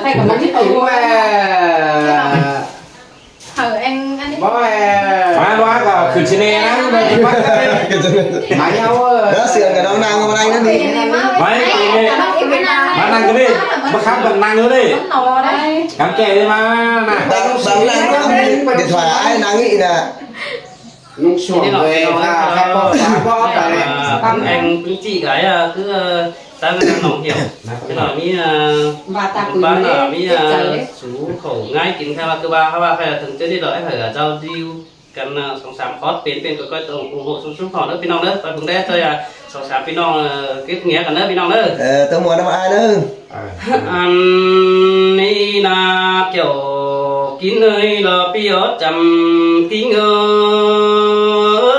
ໃສ່ກັບມັນ ເອົາແມ່ ເອົາແອງອັນນີ້ ບໍ່ແມ່ ມາວ່າກໍຂຶ້ນຊິແນ່ນະ ມາເອົາເອີ ແລ້ວເສືອກັບນ້ອງນາງກໍບໍ່ໄດ້ນັ້ນນີ້ ໄວ້ ມານັ່ງກັນເດ້ ມາຄ້ຳກັນນັ່ງເລີຍເດ້ ນອນໄດ້ ກຳແກ່ເລີຍ ມາ ມາ ນັ່ງ ນັ່ງ ນັ່ງ ດຽວຖ້າອ້າຍນັ່ງນີ້ນະ ນຸ່ງສວມເລີຍ ຂ້າ ຂ້າບໍ່ ຂ້າບໍ່ໄປເລີຍ ແອງປຶ້ງຈີກາຍ ຄື ຕັ້ງໜອງຫ້ຽວ ເປັນໜອງມີ ບາຕາປື ບາຕາມີ ສູເຂົ້າງ່າຍກິນ ແຄ່ວ່າ ຄືວ່າ ເຮົາວ່າໃຜເຖິງຈະໄດ້ດອກ ໃຫ້ເຂົາເຈົ້າດີລກັນ ສອງສາມຄອດ ເປັນ ເປັນ ກໍ ກໍຕ້ອງໂອ້ໂຫ ຊຸມໆ ຂອງເດີພີ່ນ້ອງເດີ ໄປເບິ່ງແດ່ ເຈົ້າຢ່າ ສອງສາມພີ່ນ້ອງ ເອີ ເກັບເຫຍື້ອກັນເດີພີ່ນ້ອງເດີ ເອີ ຕ້ອງມ່ວນນຳອ້າຍເດີ. ອັນນີ້ນາແກ້ວກິນເອີຍ ລໍປີອອດຈຳກິງເອີຍ ໂອ້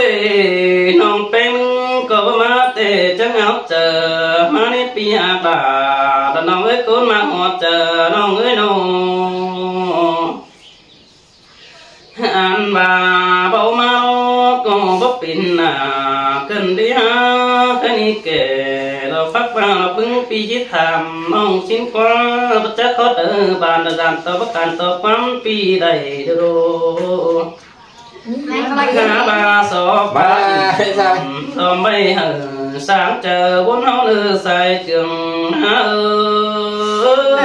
ຍ ນ້ອງແປ້ງກໍມາແຕ່ຈັງເອົາ ເຈີມາໃນປີອາກາດ ນ້ອງເອີຍ ຄົນມາຮອດເຈີ ນ້ອງເອີຍນ້ອງ ອັນວ່າເວົ້າມາກໍບໍ່ເປັນນາ ເກີນໄດ້ຫາ ຄັນນີ້ແກ່ລາວຟັກວ່າລາວເບິ່ງປີຈິດຖາມ ນ້ອງຊິນຄວ້າບໍ່ຈັກຂໍເດີ ບານດາດານຕໍ່ປະການຕໍ່ຄວາມປີໃດໂດ ຫາບາສອບບາອິນ ສອມໄວ້ໃຫ້ສາງເຈີບົນເຮົາເລີສາຍເຈືອງເອີຍ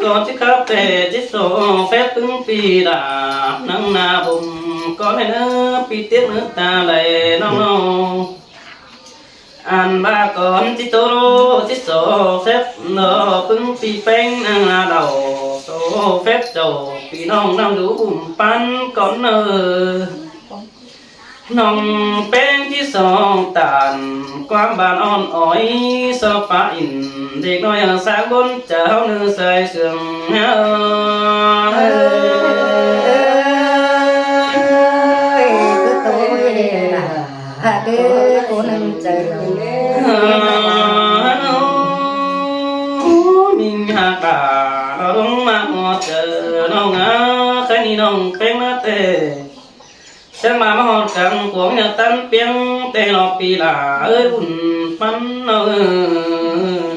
ກໍຊິຄັບແຕ່ຈິດສອງແຟບປຶງປີດາ ນັງໜ້າບຸມກໍໃຫ້ເນີ ປີຕຽກເນີຕາໄຫຼນ້ອງໆ ອັນວ່າກ່ອນຊິໂຕໂລຊິໂສເຟບເນາະ ປຶງປີແປ້ງນາເຫຼົ່າໂສເຟບເຈົ້າ ພີ່ນ້ອງນຳດູບຸມປັນກ່ອນເນີ ນ້ອງແປ້ງທີ່ສອງຕານ ຄວາມບານອ່ອນອອຍ ຊອບປາອິນ ເດັກນ້ອຍສາງບົນ ເຈົ້າເນີສາຍເຊື່ອງເອີຍ ຄືໂຕເດລະ ຫາກເດີໂກນຳໃຈ ມິງຫາກາລອງມາຮອດເຈີ ນ້ອງອາ ໃຄນີ້ນ້ອງແປ້ງມາແຕ່ ແຊງມາມາຮອດກາງຂວາງ ຢາກຕັນປຽງແຕ່ລອບປີລາເອີຍ ບຸນປັນເອີຍ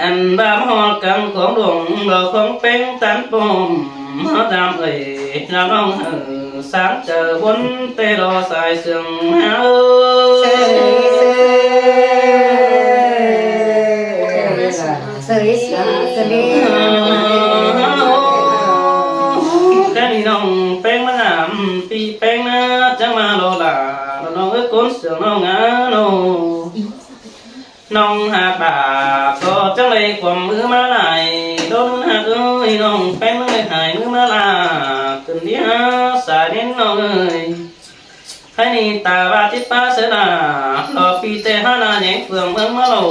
ອັນວ່າມາຮອດກາງຂວາງ ດວງດອກຂອງແປ້ງຕັນປ້ອມ ເຮົາຕາມເອີຍ ລາວນ້ອງເອີຍ ສາງເຈີວົນແຕ່ລອສາຍເຊື່ອງເອີຍ ເຊີຍ ເຊີຍ ເຊີຍ ເຊີຍ ກະນີ້ນ້ອງແປ້ງມານຳ ປີແປ້ງນາ ຈະມາລໍລາ ນ້ອງເອີຍ ກົນເຊື່ອງນ້ອງອາໂນ ນ້ອງຫາກບາກ ກໍຈັ່ງໄດ້ຄວາມມືມາຫຼາຍ ໂດນຫາກເອີຍ ນ້ອງແປ້ງເອີຍ ຫາຍມືມາຫຼາຍ ຂຶ້ນທີ່ຫາສາຍເນັ້ນນ້ອງເອີຍ ໃຜນີ້ຕາວ່າຈິດປາເສີນາ ລໍປີແຕ່ຫາໜ້າແຍງເຟືອງເມືອງມາລໍ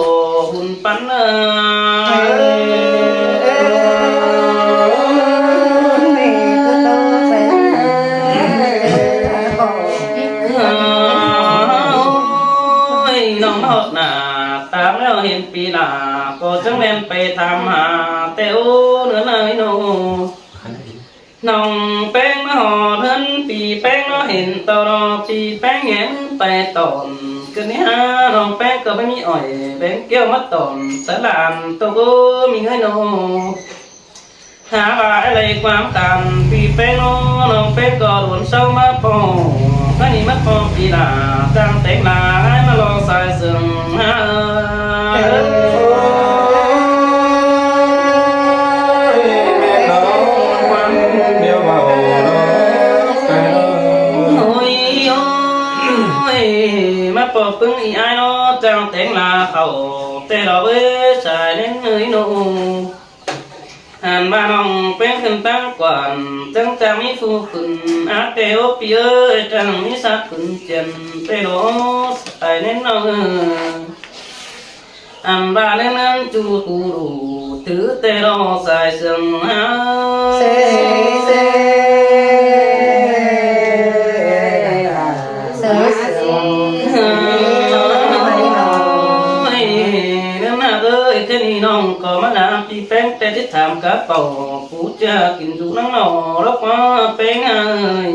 ບຸນປັນເອີຍ ໂອ້ຍ ນ້ອງມາຮອດໜ້າຕາແລ້ວເຫັນປີໜ້າ ກໍຈຶ່ງແລ່ນໄປຖາມຫາ ແຕ່ໂອ້ ເນີນາຍໂນ ນ້ອງແປ້ງມາຮອດເຮືອນ ປີແປ້ງເນາະ ເຫັນຕໍ່ລໍ ປີແປ້ງແຫງໄປຕອນ ກະນີ້ຫານ້ອງແປ້ງກໍບໍ່ມີອ້ອຍ ແບ່ງແກ້ວມາຕອນ ສະຫຼານໂຕ ມີເງິນໂນ ຫາວ່າໄອ້ໄລ່ຄວາມກັນ ປີແປ້ງເນາະ ນ້ອງແປ້ງກໍລວນເຊົາມາພໍ້ ກະນີ້ມາພໍ້ປີໜ້າ ຈ້າງແຕ່ງລາຍມາລໍສາຍເຊື່ອງຫາ ໂອ້ຍ ໂອ້ຍ ມາພໍ້ປຶງອີອ້າຍເນາະ ຈ້າງແຕ່ງລາເຂົ້າ ແຕ່ລາເອີຍ ສາຍເນັ້ນເອີຍໂນ ອັນວ່ານ້ອງແປ້ງຂຶ້ນຕັ້ງກວານ ຈັ່ງຈະມີຜູ້ຂຶ້ນອາເຕໂອປີເອີຍ ຈັ່ງມີສັກຂຶ້ນຈຽນ ແຕ່ລາສາຍເນັ້ນນ້ອງເອີຍ ອັນວ່າເນີ່ນນັ້ນຈູກູດູ ຖືແຕ່ລໍສາຍເຊື່ອງຫາ ເຊີຍ ເຊີຍ ເຊີຍ ແປ້ງແຕ່ຊິຖາມກະເປົາ ປູເຈືອກິນຢູ່ນັງໜໍ ລອກວ່າແປ້ງເອີຍ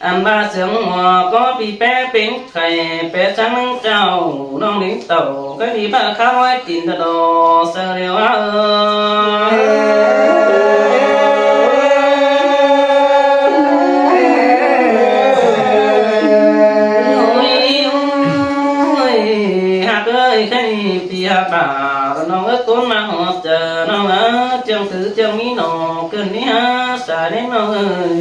ອັນວ່າເຊື່ອງຫົວກໍປີແປ້ງເປັນໄຂ້ ແປສັງເຈົ້າ ນ້ອງລິງເຕົ້າ ກໍດີພາຂ້າໄວ້ຕີນຕະດໍ ເສີແລ້ວເອີຍ ໂອ້ຍ ຮັກເອີຍ ແຄ່ນີ້ ປີຮັກຕາ ນ້ອງເອີຍ ຄົນມາຮອດເຈີ ນ້ອງເອີຍ ຈັ່ງຖືຈັ່ງມີໜໍ ເກີນນີ້ຫາສາຍແນງ ນ້ອງເອີຍ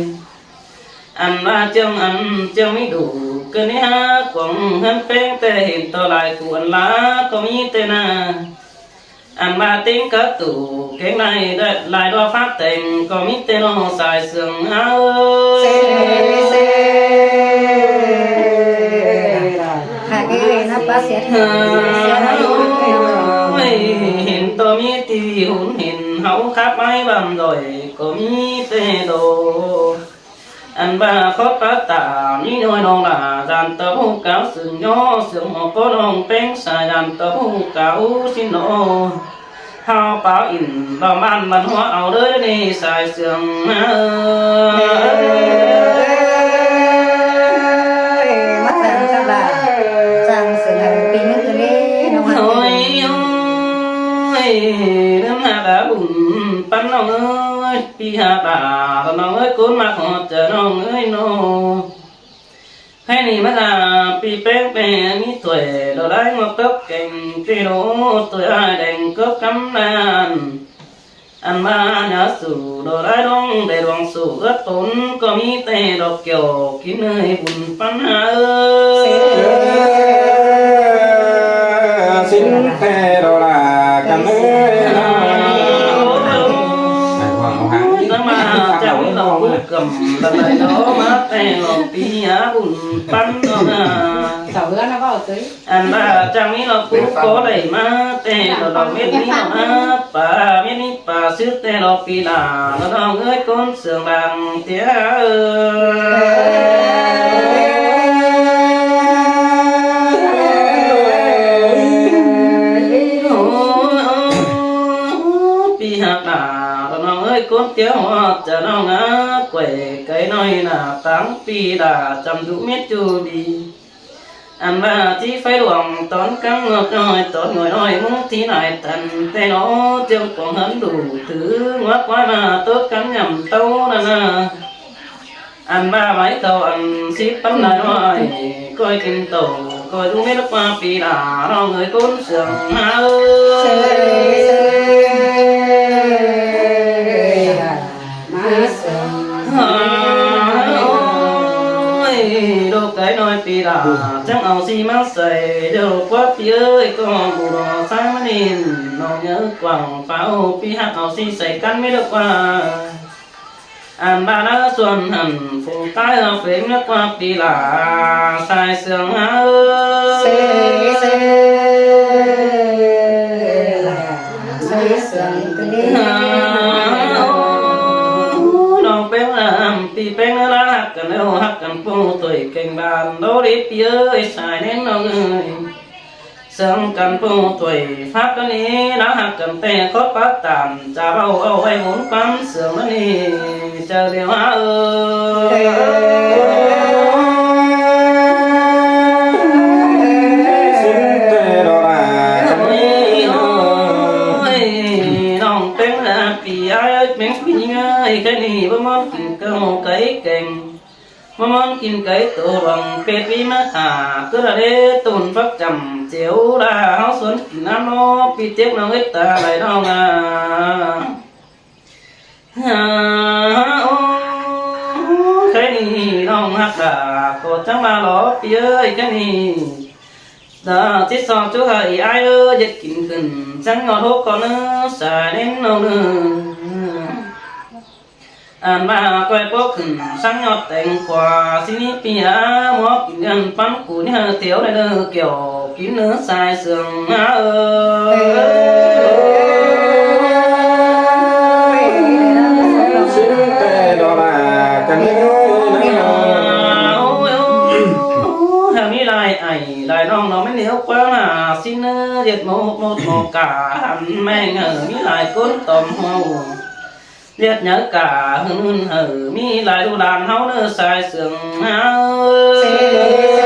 ອັນວ່າຈັ່ງ ອັນຈັ່ງມີດູ ເກີນນີ້ຫາກວາງ ເຮືອນແປ້ງແຕ່ເຫັນຕໍ່ຫຼາຍ ຜູ້ອັນລາກໍມີແຕ່ໜ້າ ອັນວ່າຕິງກະຕູ ເກັ່ງໃນຫຼາຍດອກຟ້າແຕ່ງ ກໍມີແຕ່ນ້ອງສາຍເຊື່ອງຫາເອີຍ ເຫັນຕໍ່ມີທີ່ຫຸນເຫັນ ເຮົາຄັບໄມ້ບາງດອຍ ກໍມີແຕ່ດອກ ອັນວ່າຂໍປະຕາມີນ້ອຍນ້ອງຫຼ້າ ຢ້ານຕະຜູ້ກາວເຊື່ອງຍໍ ເຊື່ອງຫົວກໍນ້ອງແປ້ງສາ ຢ້ານຕະຜູ້ກາວຊິນນໍ ເຮົາປາວອິນ ເວົ້າບ້ານມັນຫົວເອົາເດີນີ້ ສາຍເຊື່ອງເອີຍ ມາສ້າງສະບາ ສ້າງເຊື່ອງໃຫ້ປີນີ້ຄືນີ້ ນ້ອງ ໂອ້ຍ ໂອ້ຍ ເລື່ອງຫາກາບຸນປັນ ນ້ອງເອີຍ ປີຫາກຕາ ນ້ອງເອີຍ ຄົນມາຮອດເຈີ ນ້ອງເອີຍ ນ້ອງ ໃຫ້ນີ້ມາລາ ປີແປ້ງແປມີຖ້ວຍ ດອກໄດ້ງອກຕົກແກ່ງ ເປໂລ ຕົວອ້າຍແດງກໍກຳນານ ອັນມາຫາສູ່ ດອກໄດ້ດອງ ໄດ້ດວງສູ່ເອື້ອຕົນ ກໍມີແຕ່ດອກແກ້ວ ກິນເອີຍ ບຸນປັນຫາເອີຍ ເອີ ສິນແທ້ດອກຫຼ້າກັນເອີຍ ສະມາຈັງເຮົາກຳລັງໄດ້ດອກມາແຕ່ງອອກປີຫາບຸນປັນເນາະນາ ເສົາເຮືອນນະເວົ້າເຕີຍ ອັນວ່າຈັ່ງມີດອກປູກໍໄດ້ມາແຕ່ດອກເມັດນີ້ເນາະນາ ປາເມັດນີ້ປາຊຶກແຕ່ດອກປີຫຼ້າ ນ້ອງເອີຍ ຄົນເຊື່ອງບາງເຕີຍ ປີຫາກຕາ ນ້ອງເອີຍ ຄົນຕຽວຮອດຈະນ້ອງນາ ກ້ວຍໄກ່ນ້ອຍໜ້າຕັງປີດາ ຈຳດຸເມັດຈູດີ ອັນວ່າທີ່ໄຟຫຼວງຕອນກາງງອກນ້ອຍ ຕອນງອຍນ້ອຍມຸງທີ່ນາຍຕັນ ແຕ່ນ້ອງຈຽວກອງເຮືອນດູ ຖືງວກວ່າມາໂຕກັນຍຳເຕົ້ານັ້ນນາ ອັນວ່າໄມ້ເຕົາອັນສິບປັນນາຍນ້ອຍ ກ້ອຍກິນໂຕ ກ້ອຍດູເມັດກວ່າປີດາ ນ້ອງເອີຍ ຄົນເຊື່ອງຫາເອີຍ ມາເຊື່ອງຫາເອີຍ ໂດກໄກ່ນ້ອຍປີດາ ຈັ່ງເອົາສີມາໃສ່ ໂດກວ່າປີເອີຍ ກໍບໍ່ດອກສາຍມະນິນ ນ້ອງເອີຍ ກວ້າງຟ້າວ ປີຮັກເອົາສີໃສ່ກັນເມັດກວ່າ ອັນບ້ານນາສວນຫັ້ນ ຝູງໃຕ້ເຮົາເຟັງນະກວ່າປີຫຼ້າ ສາຍເຊື່ອງຫາເອີຍ ສາຍເຊື່ອງກະດີ ນ້ອງແປ້ງນາ ປີແປ້ງນາ ຮັກກັນແລ້ວ ຮັກກັນປູໂຕຍແກ່ງບ້ານ ໂດດີປີເອີຍ ສາຍແນງນ້ອງເອີຍ ເຊື່ອງກັນປູໂຕຍ ພາກດຽວນີ້ລາວຮັກກັນແຕ່ຂໍປະຕານ ຈະເວົ້າເອົາໄວ້ໝູນຄວາມເຊື່ອງມານີ້ ເຈົ້າດຽວຫາເອີຍ ສິນແຕ່ດອກຫຼ້າກັນນີ້ ໂອ້ຍ ນ້ອງແປ້ງນາ ປີອ້າຍແມ່ງຜູ້ຍິງເອີຍ ແຄ່ນີ້ບໍ່ມ່ອນກິນເຂົ້າໄກ່ແກງ ມາມ່ອນກິນໄກ່ໂຕດອງ ເປັດມີມາຂາ ເກີດລະເດໂຕນຟັກຈຳ ເຈວລາເຮົາສວນກິນນ້ຳນອກ ປີເຈັກນ້ອງເອີຍ ຕາໄຫຼນ້ອງອາ ໂອ້ ແຄ່ນີ້ນ້ອງຮັກດາ ກໍຈັ່ງມາຫຼໍ ປີເອີຍ ແຄ່ນີ້ ດາຊິຊອກຈຸໃຫ້ອ້າຍເອີຍ ເຮັດກິນຂຶ້ນ ຈັ່ງຍອດໂຮກກໍເນີ ສາຍເນັ້ນນ້ອງເນີ ອັນມາກ້ອຍໂປກຂຶ້ນ ສັງຍອດແຕງກວາ ຊິມີປີອາ ໝໍກິນເງິນປັນຄູນເຮີ ແຖວໃນເດີ ແກ້ວກິນເນີ ສາຍເຊື່ອງຫາເອີຍ ຊິແຕ່ດອກຫຼ້າກັນເດີ ໂອ້ຍ ໂອ້ຍ ມີຫຼາຍອ້າຍຫຼາຍນ້ອງ ນ້ອງແມ່ນເໜີກວ່າໜ້າ ຊິນເນີ ເຮັດໝົກໂນດໝົກກາ ຫັນແມ່ງເອີ ມີຫຼາຍຄົນຕອມເຮົາ ເຮັດຫຍັງກະຫຶ່ນເຫີ ມີຫຼາຍລູກຫຼານເຮົາເນີ ຊາຍເຊື່ອງເຮົາ ເຊ ເຊ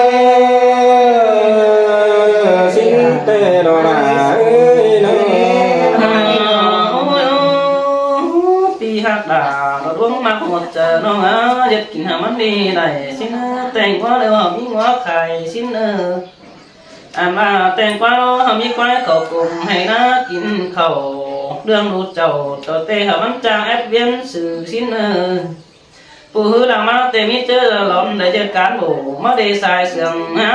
ຊິນເຕໂດລາເອີຍເນີ ໂອ້ຍ ໂອ້ຍ ປີຮັກດາ ດອກດວງມາຮອດໃຈນ້ອງເອີຍ ເຮັດກິນໃຫ້ມັນດີໄດ້ ຊິນເອີ ແຕ່ງງົວແລ້ວເຮົາມີງົວຂາຍ ຊິນເອີ ອັນວ່າແຕງກວາເນາະ ເຮົາມີຄວາຍເຂົ້າກົງໃຫ້ນາກິນເຂົ້າ ເລື່ອງລູກເຈົ້າ ເຈົ້າແຕ່ເຮົາມັນຈາງແອັດວຽນຊື່ຊິນເອີ ຜູ້ຮືຫຼັງມາແຕ່ມີເຈີຫຼອມ ໄດ້ຈັດການໂບ ມາເດຊາຍເຊື່ອງເອີ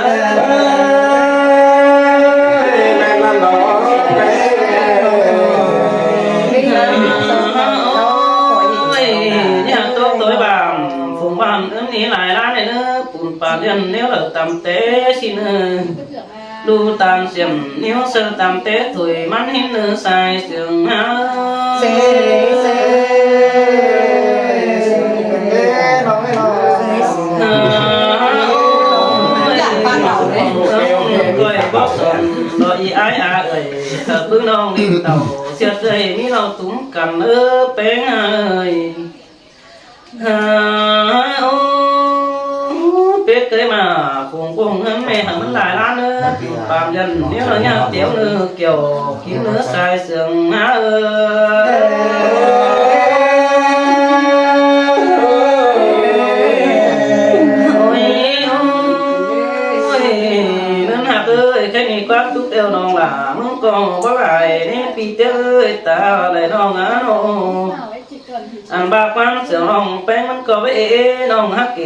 ເອີຍ ແມ່ນນັ້ນດອກ ໂອ້ຍ ນີ້ຫາຕົວໂຕຍບ້ານ ຝູງບ້ານເອີ້ນນີ້ຫຼາຍລ້ານເດີ ປູນປານເລື່ອນແນວເລີຕຳແຕ່ຊິນເອີ ດູຕາມສຽມນິ້ວເສີຕຳແຕ່ຖົຍມັນເຫັນເນີຊາຍເຊື່ອງເອີ ເຊ ເຊ ເອີ ໂອ້ຍ ຂ້ອຍບໍ່ສົນດອກອີອ້າຍອາເອີຍ ຖ້າເບິ່ງນ້ອງຫຼິ້ນເຕົ້າ ສຽດເອີຍ ມີເຫຼົ້າຕຸ້ມກັນເອີ ແປ້ງເອີຍ ເອີ ໂອ້ ເປັດເຄີຍມາຄົງຄົງເຮືອນແມ່ ໃຫ້ມັນຫຼາຍລ້ານເດີ ປານຢັນແນວລະຍະຕຽວເນີ ກ່ຽວກິນເນີຊາຍເຊື່ອງເອີ ໂອ້ຍ ໂອ້ຍ ເນີນຮັກເອີຍ ໃຄ່ມີຄວາມສຸກແລ້ວນ້ອງຫຼ້າ ມຶງກໍບໍ່ຫຼາຍໃນປີເຕີເອີຍ ຕາໄດ້ນ້ອງອາໂນ ອັນບາກວາງເສືອຮ້ອງແປ້ງມັນກໍເວ ນ້ອງຮັກເກ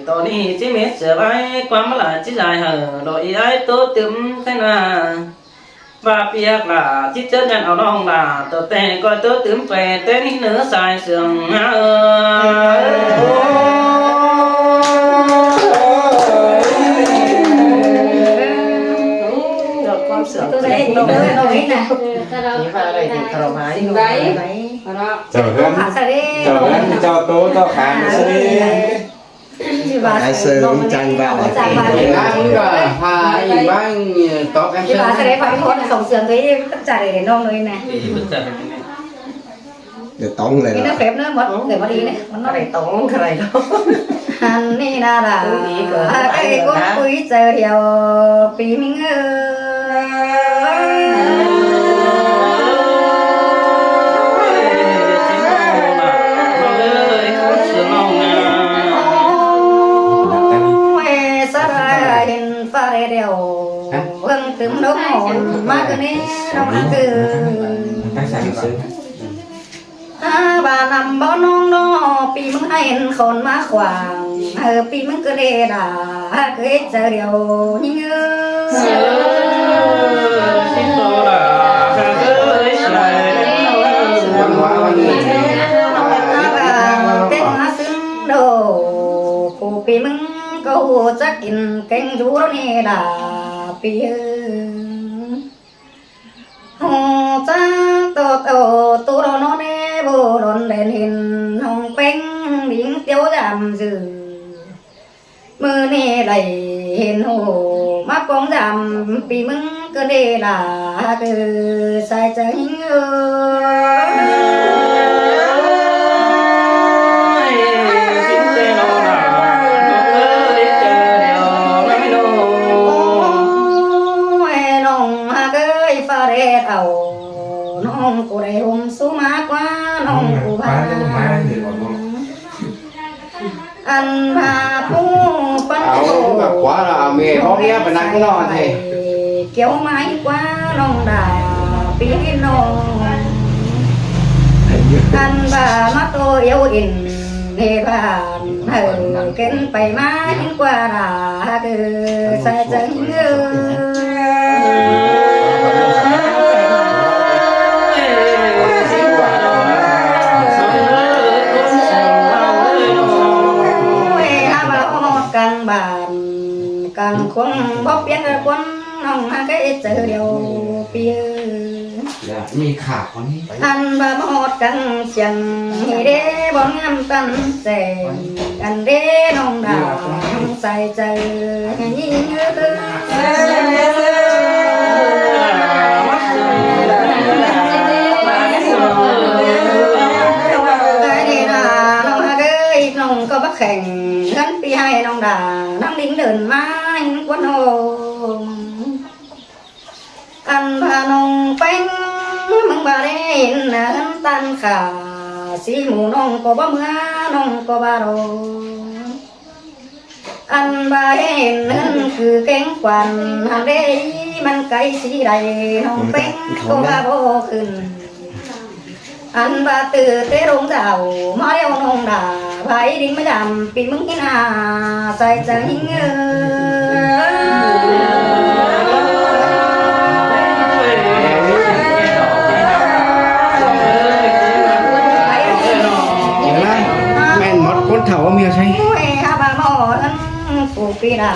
ຕອນນີ້ຊິເມັດເສືອໄວ້ ຄວາມມາຫຼາຍຊິຫຼາຍເຫີ ດອກອີອ້າຍໂຕຕຶມໄທນາ ວ່າປຽກຫຼ້າ ຊິເຈີກັນເອົານ້ອງຫຼ້າ ໂຕແຕ່ກໍໂຕຕຶມແປ ແຕ່ນີ້ເນີຊາຍເຊື່ອງເອີ ຄວາມເຊື່ອງ ໂຕໃດ ໂຕໃດ ໂຕໃດນະ ນີ້ວ່າໄດ້ດີຄາລະມາຍ ເຈົ້າເຮືອນ ເຈົ້າເຮືອນ ເຈົ້າໂຕ ເຈົ້າຂາງ ເຊີຍ ຊິວ່າ ອ້າຍເສີງຈັງບ່າວ ຈັ່ງບ່າວ ນາງກໍພາອີກບ້າງຕອກ ຊິວ່າ ສະເດັດພະພິຄົນສົ່ງເສີມໂດຍ ຈັກໄດ້ນ້ອງໂດຍນະ ດຽວຕ້ອງເລີຍ ມີແຕ່ເປັບເນີ ໝົດເລີຍ ບໍ່ດີເລີຍ ມັນ ໃຄຕ້ອງ ໃຄຕ້ອງ ອັນນີ້ນະລະ ໃຄກົນປຸຍເຈີດຽວ ປີມິງເອີຍ ສະດາຍເຫັນຟ້າແດດດຽວ ເບິ່ງຕື່ມດົກອ່ອນ ມາຄືແນ່ນ້ອງນາງຄື ອາ ບ້ານນຳບໍ່ນ້ອງເນາະ ປີມຶງໃຫ້ເຫັນຄົນມາຂວາງ ເອີ ປີມຶງກໍເດດາ ເກີດເຈີດຽວຍິງເອີຍ ເປັນມາຊຶນໂດ ຜູ້ປີມຶງກໍຮູ້ຈັກກິນເກັ່ງຢູ່ດອກນີ້ດາ ປີເອີຍ ຮູ້ຈັກໂຕເຕົາຕູໂຕເນາະແນ່ ບໍ່ດົນແລນເຫັນນ້ອງເປັງ ຍິງຕຽວຢາມຊື່ ມື້ນີ້ໄດ້ເຫັນຮູ້ ມາປ້ອງຢາມ ປີມຶງກໍເດລາ ຄືສາຍໃຈຍິງເອີຍ ໂອ້ຍ ນ້ອງຮັກເອີຍ ຟ້າແດດເອົາ ນ້ອງຜູ້ໃດຫົ່ມສູງມາກວ່າ ນ້ອງຜູ້ພາ ອັນພາຜູ້ປັນ ເອົາ ໂຕ ມັນກໍກວ່າລະ ເອົາແມ່ພໍ່ເມຍໄປນັ່ງນອນແທ້ ກ່ຽວໄມ້ກວ່ານ້ອງດາ ພີ່ນ້ອງ ອັນວ່າມາໂຕອຽວອິນ ເຮັດບ້ານ ເອີ ເກັນໄປມາເຫັນກວ່າລະ ຄືສາຍໃຈເອີຍ ໂອ້ຍ ຫາວ່າຮອດກາງບ້ານ ກາງຄົງບໍ່ປ່ຽນກັບຄົນ ນ້ອງຫາກະເຮັດໃຈດຽວ ພີ່ເອີຍ. ມີຂາຄົນນີ້ ອັນວ່າມາຮອດກັງຊຽງ ນີ້ເດ້ບ່ອນງາມຕັນແສງ ອັນເດ້ນ້ອງດາ ນ້ອງໃສ່ໃຈຍິງເອີຍ ໃຈເດ້ນານ້ອງຮັກເອີຍ ນ້ອງກໍບໍ່ແຂງ ເຮືອນປີໃຫ້ນ້ອງດາ ນາງລິງເດີນມາໃຫ້ຄວນໂຮມ ອັນພານ້ອງແປ້ງ ມຶງບໍ່ໄດ້ເຫັນເຮືອນຕັນຂາ ສີໝູນ້ອງກໍບໍ່ເມືອ ນ້ອງກໍບໍ່ລໍ ອັນວ່າເຫັນເຮືອນຄືແກງຂວັນ ຫັ້ນເດ້ ມັນໄກຊິໄດ້ ນ້ອງແປ້ງກໍວ່າບໍ່ຂຶ້ນ ອັນວ່າຕື່ເຕໂລງດາວ ມາແລ້ວນ້ອງດາ ພາອີດິງມາຢາມ ປີມຶງເຫັນອາ ໃສ່ໃຈຍິງເອີຍ ແມ່ນໝົດຄົນເຖົ້າເອົາເມຍໃຊ້ ໂອ້ຍ ຫາວ່າໝໍນັ້ນ ປູປີດາ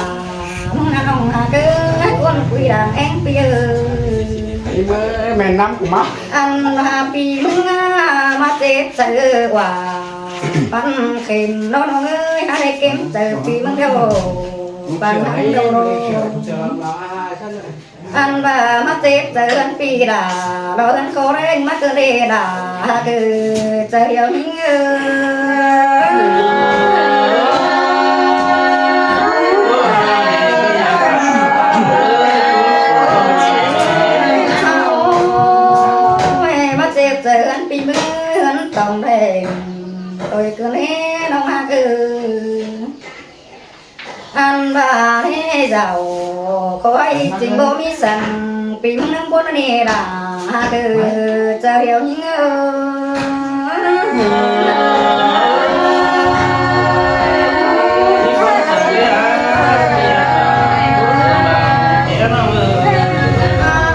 ມຶງນະນ້ອງຫາເກີດ ຄົນຄຸຍດາງແອງປີເອີຍ ອີເມີແມ່ນນຳກູມາ ອັນຫາປີມຶງມາເຈັບໃຈວ່າ ປັນເຂັມນ້ອງເອີຍ ຫາໄດ້ເກັມໃຈປີມຶງດຽວ ປັນທັງໂດ ອັນວ່າມາເຈັບໃຈເຮືອນປີດາ ລອເຮືອນຂໍແຮງມາເກີດເດດາ ຫາເກີດໃຈດຽວນີ້ເອີຍ ໂອ້ຍ ມາເຈັບໃຈເຮືອນປີມື ເຮືອນຕ້ອງແດງ ໂຕຍເກີນເຮນ້ອງຫາເກີດ ອັນວ່າໃຫ້ເຈົ້າ ຂໍໃຫ້ຈິງບໍ່ມີສັງ ປີມະນຳບົນເນດາ ຫາກເດີເຈົ້າດຽວຍິງເອີຍ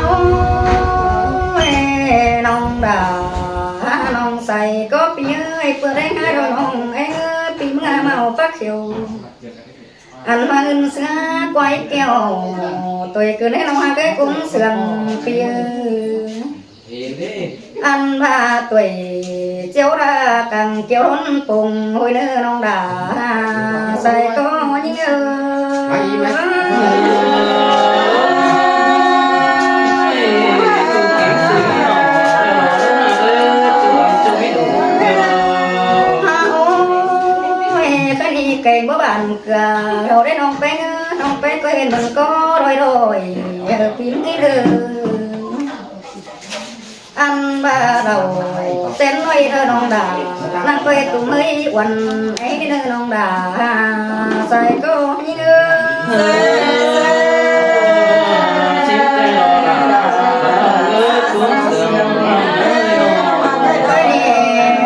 ໂອ້ຍ ນ້ອງດາ ນ້ອງໃສກໍປີເອີຍ ເປີດແຮງໃຫ້ນ້ອງເອີຍ ປີເມື່ອເມົາປາກຂຽວ ອັນມາອື່ນເສືອກວາຍແກ້ວ ໂຕຍເກີນໃຫ້ນ້ອງຫາກໃຫ້ກຸນເຊື່ອງປີເອີຍ ອັນວ່າໂຕຍຈຽວລາກັງກຽວລົ້ນປົງ ໂຫຍເນີນ້ອງດາ ໃສ່ກໍຍິງເອີຍ ໂອ້ຍ ຄັນອີກໄກ່ບໍ່ບານ ກະເຮົາໄດ້ນ້ອງແປ້ງເອີ ນ້ອງແປ້ງກໍເຫັນມັນກໍລອຍໆ ເອີ ປີນີ້ເດີ ອັນວ່າເຮົາເຕັ້ນນ້ອຍເດີນ້ອງດາ ນາງເຄີຍຕຸ້ມເອີຍ ອວນໄອ້ເດີນ້ອງດາ ໃສ່ກໍຍິງເອີ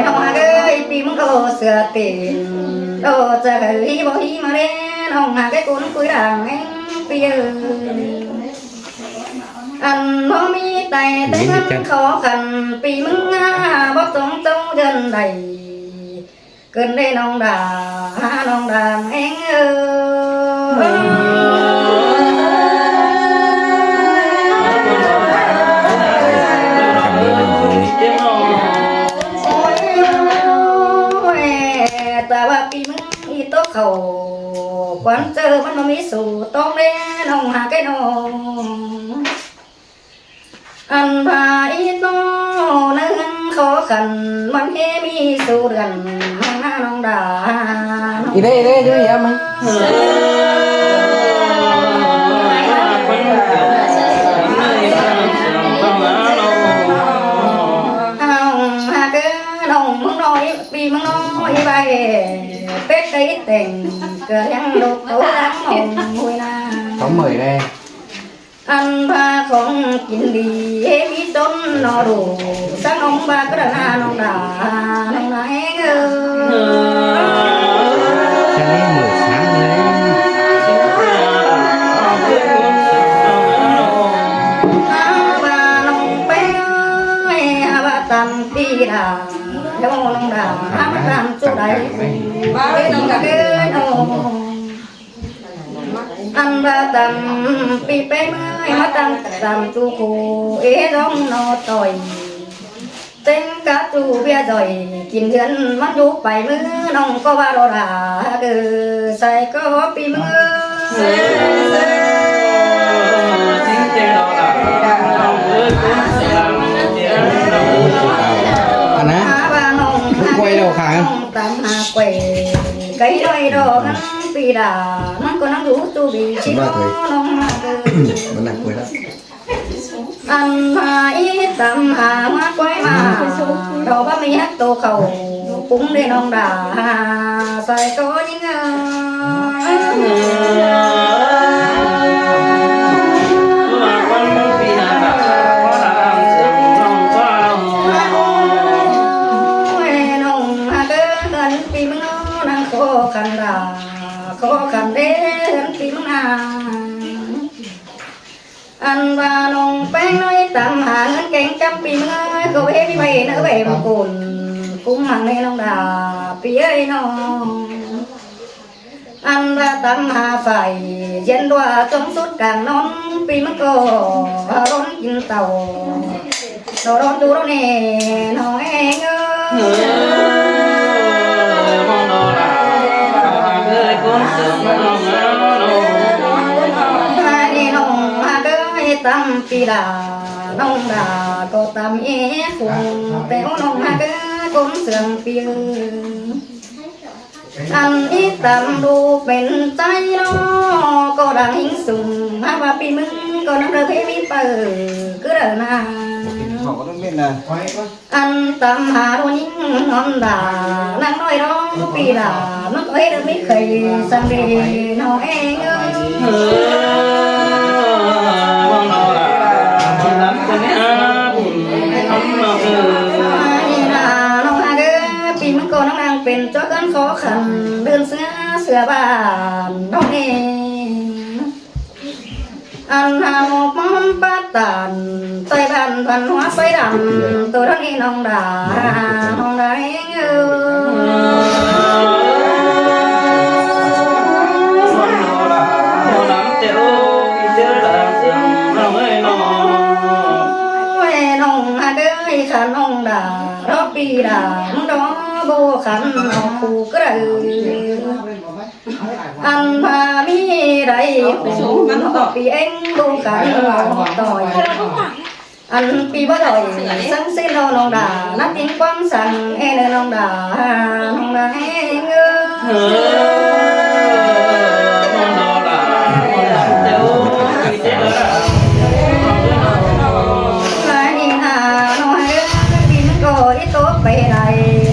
ນ້ອງຫາກເອີຍ ປີມະໂນເສືອເປັນ ໂດຈະເຮີຍບໍ່ຮີຍມາເດ້ ນ້ອງຫາກເອີຍ ກຸນຄຸຍດາງແມ່ງປີເອີຍ ອັນບໍ່ມີໄຕແຕ່ເງິນຂໍຂັນ ປີມຶງຫາບໍ່ຕົງເຈົ້າເດືອນໃດ ເກີນເດ້ນ້ອງດາ ນ້ອງດາແມ່ງເອີຍ ໂອ້ຍ ແຕ່ວ່າປີມຶງ ອີໂຕເຂົ້າ ຄວານເຈີມັນບໍ່ມີສູ້ຕ້ອງເດ້ ນ້ອງຫາແກ່ນ້ອງ ອັນພາອີໂຕເນີນຂໍຂັນ ມັນເຮມີສູ້ເດືອນ ນ້ອງນານ້ອງດາ ອີເດ້ ອີເດ້ ຢູ່ເຮມັນ ນ້ອງຫາແກ່ນ້ອງ ເອີ ນ້ອງເອີຍ ປີເມືອງນ້ອຍໄປ ເປັດໄດ້ແຕ່ງ ເກີດຍັງລູກໂຕທັງນ້ອງຫ້ວຍນາ ເຂົາເມື່ອຍແດ່ ອັນພາຂອງກິນດີ ເຮມີຕົ້ນໜໍ່ດູ ສັງອົງບາກະດານານ້ອງດາ ນ້ອງນາແຮງເອີຍ ອັນນີ້ເໝີດສັງເລີຍ ອາບານ້ອງແປ້ງເອີຍ ອາບາຕຳປີດາ ໂຍນ້ອງດາ ອາບາຕຳຈຸໄດ ເອີ ນ້ອງດາເອີຍ ໂນ ອັນວ່າຕຳປີແປ້ງເມື່ອຍ ມາຕຳຕຳຕູໂຄເອດອງນອຕ່ອຍ ເຕັງກະຕູເບຍຈ່ອຍ ກິນເດືອນມັນຢູ່ໄປມື້ ນ້ອງກໍວ່າລໍລາເດີ ໃສ່ກໍປີເມື່ອຍ ອັນນະ ຫາວ່ານ້ອງ ຂ້ອຍເດ້ອ ຂ້າ ຕາມຫາແກວ ໄກ່ນ້ອຍດອກຫັ້ນປີດາ ມັນກໍນັ່ງດູຕູບີຊິນ້ອງມາເດີ ມັນນັ່ງກວຍແລ້ວ ອັນຫາອີຕຳຫາມາກວຍມາ ດອກວ່າມີຮັກໂຕເຂົາປຸງເດ້ນ້ອງດາ ໃສ່ກໍຍິງເອີຍ ໂອ້ຍ ນ້ອງຫາເດີ ເຮືອນປີເມືອງນາງຂໍຂັນດາ ຂໍຂັນເດ້ເຮືອນປີເມືອງນາງ ອັນວ່ານ້ອງແປ້ງນ້ອຍຕຳຫາເງິນແກງຈຳປີເມືອງ ກໍເວມີໄວ້ເນເວມກຸນ ກຸມຫັ້ນເນນ້ອງດາ ປີເອີຍນ້ອງ ອັນວ່າຕຳຫາໄຟ ເຢັນດ້ວຍຈົງສຸດກາງນອນ ປີມັນກໍຮ້ອນກິນເຕົາ ດອກຮ້ອນດູໂລເນ ນ້ອງເອງເອີຍ ເອີ ມອງນອລາ ເອີຍ ຄົນເສີງນ້ອງເອີຍ ນ້ອງເອີຍ ອັນນີ້ນ້ອງມາເດີ ຕຳປີດາ ນ້ອງດາກໍຕຳເອຄຸງ ແຕ່ນ້ອງມາເດີ ຄົນເສີງປີເອີຍ ອັນນີ້ຕຳດູເປັນໃຈເນາະ ກໍດັງຫິງສູງ ຫາກວ່າປີມຶງກໍນຳເດີເພມີເປີຄືເດີນາ ເຂົາກໍຕ້ອງເປັນນະ ອັນຕຳຫາໂດຍິງນອນດາ ນາງນ້ອຍຮ້ອງປີດາ ມັນກໍເຮັດໃຫ້ເຄີຍສັງເດເນາະເອງເອີຍ ເອີ ນ້ອງລາ ນ້ອງລາ ນີ້ນາ ນ້ອງຫາກເອີຍ ປີມັນກໍນາງນາງເປັນ ເຈົ້າເຮືອນຂໍຂັນ ເດີນເສືອ ເສືອບ້ານນ້ອງເອງ ອັນຫາວມອມປາຕານ ໃຕ້ບ້ານພັນຫົວໄຟດຳ ໂຕເທົ່ານີ້ນ້ອງດາ ນ້ອງດາເອງເອີຍ ໂອ້ຍ ນ້ອງຫາກເອີຍ ຂ້ານ້ອງດາ ດອກປີດາ ມຶງດອກບໍ່ຂັນ ອອກຄູ່ກະເດີ ອັນພາມີໄດ້ ໂອ້ ປີເອງບໍ່ຂັນ ອອກຕໍ່ຍ ອັນປີບໍ່ໄດ້ ສັງສິນເນາະນ້ອງດາ ນັບຕິງຄວາມສັງເອເນີນ້ອງດາ ນ້ອງດາເອງເອີຍ ເອີ ນ້ອງດາ ນ້ອງດາ ເອີ ໜ້ານ້ອຍເອີຍ ປີມັນກໍໄດ້ຕົກໄປໄດ້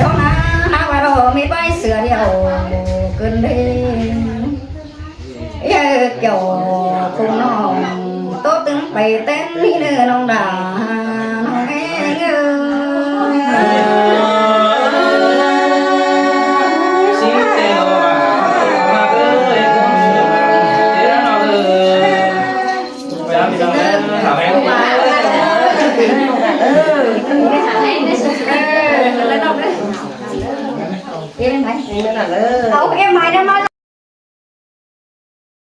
ດອກນາ ຫາວ່າດອກເມັດໄວ້ເສືອດຽວ ເກີນເດ້ ເອີ ເຈົ້າຄົງນ້ອງ ໂຕຕຶງໄປແຕ່ນນີ້ເດີນ້ອງດາ ນ້ອງເອງເອີຍ ເອົາເອັມໄມ້ໄດ້ມາ